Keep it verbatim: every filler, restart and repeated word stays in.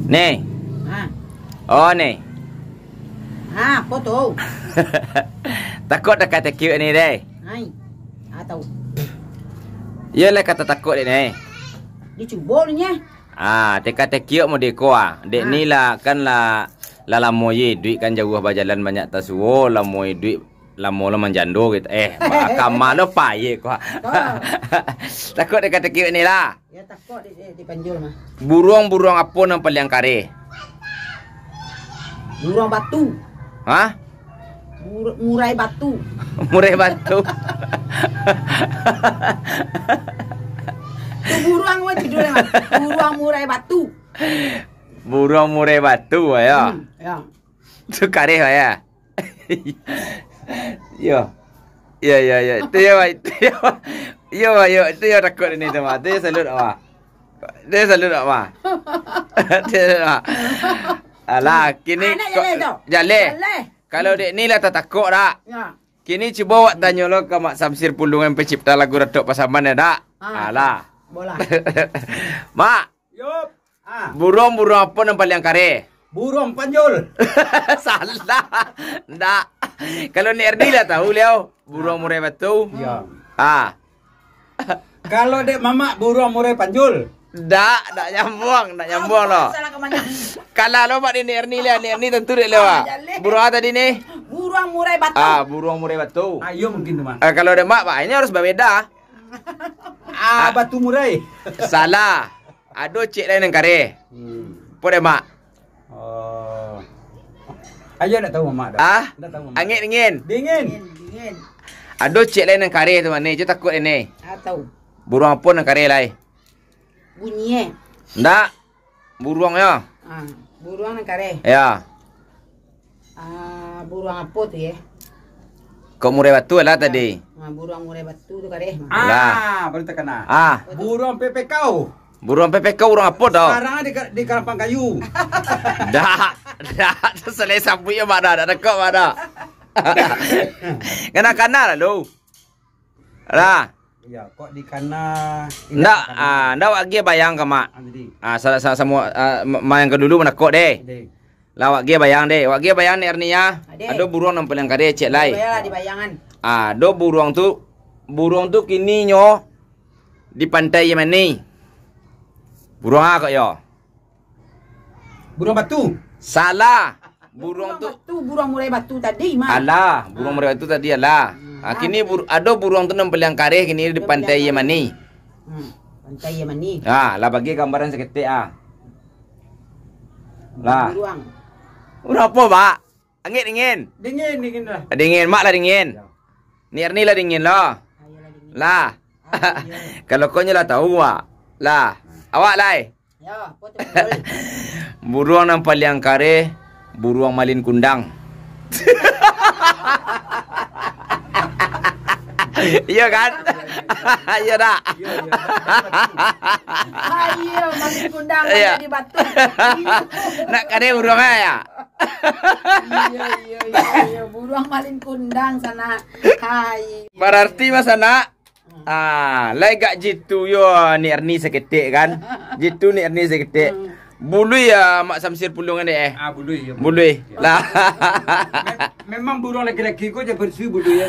Ni. Ha. Oh, ni. Ha, apo tu? Takok teka-teki ni, deh. Hai. Ah, tahu. Iyolah, kato takok dek ni. Dicubo dek ni. Ah, teka-teki model ko ah. Dek ni lah, kan lah, lah lamo ye iduik kan, jauah bajalan banyak tasuo, lamo iduik, lamo lo manjando gitu. Eh, kama lo paye ko. Takok teka-teki ni lah. Ya, takok di, di, di Panjul mah. Buruang-buruang apo nan paliang kareh? Buruang batu. Hah? Bur-, murai batu. Murai batu. Tu buruang mah judulnyo mah. Buruang murai batu. Buruang murai batu, ya. Hmm, ya. Tu kareh, ya. Yo. Yo, yo, yo. Itu yo, Pak. Itu yo. Yo, Pak, yo. Itu yo takok ni tu, Pak. Itu yo salut, Pak. Itu yo salut, Pak. Itu yo salut, Pak. Alah, kini Anak kok jaleh tu. Jaleh. Jaleh. Kalau dek ni lah tatakok dak? Ya. Kini cubo awak tanyo lo ka Mak Samsir Pulungan pencipta lagu Datuk Pasaman ya dak? Ah, Alah. Bola. Mak. Yup. Ah. Buruang-buruang apo nan paliang kareh? Buruang panjul. Salah. Ndak. Kalau Nek Erni lah tahu liau. Buruang murai batu. Ya. Ah. Kalau dek mamak buruang murai panjul. Ndak, ndak nyambung, ndak nyambung lo. Salah ke mana? Kalau lo mak di Nek Erni lah, Nek Erni tentu dek lo. Ah, ah. Jaleh. Buruang apa tadi ni? Buruang murai batu. Ah, buruang murai batu. Ah, iyo mungkin tu mah. Ah, kalau dek mak, Pak, ini harus berbeda. Ah, batu murai. Salah. Ado cek lain nan kareh. Hmm. Apo deh, Mak? Oh. Ayo ndak tahu mamak dah. Ah? Ndak tahu mamak. Angek dingin. Dingin. Dingin, dingin. Ado cek lain nan kareh tu mah ni, jo takok ni. Ah, tahu. Buruang apo nan kareh lai? Bunyi eh. Ndak. Buruang yo. Ah, buruang nan kareh. Ya. Ah, buruang apo tu, ye? Kok murai batu lah tadi. Ah, buruang murai batu tu kareh mah. Lah. Ah, baru takana. Ah. Buruang pepekau. Buruang pepekau, buruang apo tu? Sarang di ka-, di karampang kayu. Dak, dak, tu salai sabuik yo, Mak, dah. Dak takok, Mak, dah. Kana-kana lah, lu. Lah. Iya, kok dikana. Ndak, ah, ndak awak agiah bayang ka Mak. Ah, jadi. Ah, salah, salah samo, ah, ma-, ma yang ka dulu manakok deh. Jadi. Lah, awak agiah bayang deh. Awak agiah bayang ni, Erni, ya. Ade. Ado buruang nan paliang kareh, cek lai. Bayalah di bayangan. Ah, ado buruang tu, buruang tu kini nyo di Pantai Yemeni. Buruang a kok yo? Buruang batu. Salah. Buruang tu. Buruang batu, buruang murai batu tadi, Mak. Alah, buruang murai batu tadi, alah. Hmm. Ah, kini bur-, ado buruang tu nan paliang kareh kini di Pantai Yemani. Hmm, Pantai Yemani. Ah, lah bagi gambaran saketek, ah. Lah. Buruang. Buruang apo, Pak? Angek dingin? Dingin, dingin lah. Dingin, Mak lah dingin. Ya. Ni Erni lah dingin lo. Ayolah dingin. Lah. Ah, iya. Kalau kau nyo lah tahu, Pak. Lah. Awak lai. Ya, apo tu, Bul? Buruang nan paliang kareh, buruang malin kundang. Iya kan? Iya dak? Iya, iya. Ah, iya, malin kundang. Iya. Jadi batu. Nak kareh buruang ai ya? Iya, iya, iya, iya. Buruang malin kundang, sanak. Hai. Bararti, Mas, sanak, ah, lai gak jitu yo Ni Erni saketek kan? Jitu Ni Erni saketek. Hmm. Bului ya Mak Samsir Pulung kan dek, eh? Ah, bului, ya, bului. Bului. Ya. Lah. Me-, memang buruang laki-laki ko je bersih bului ya.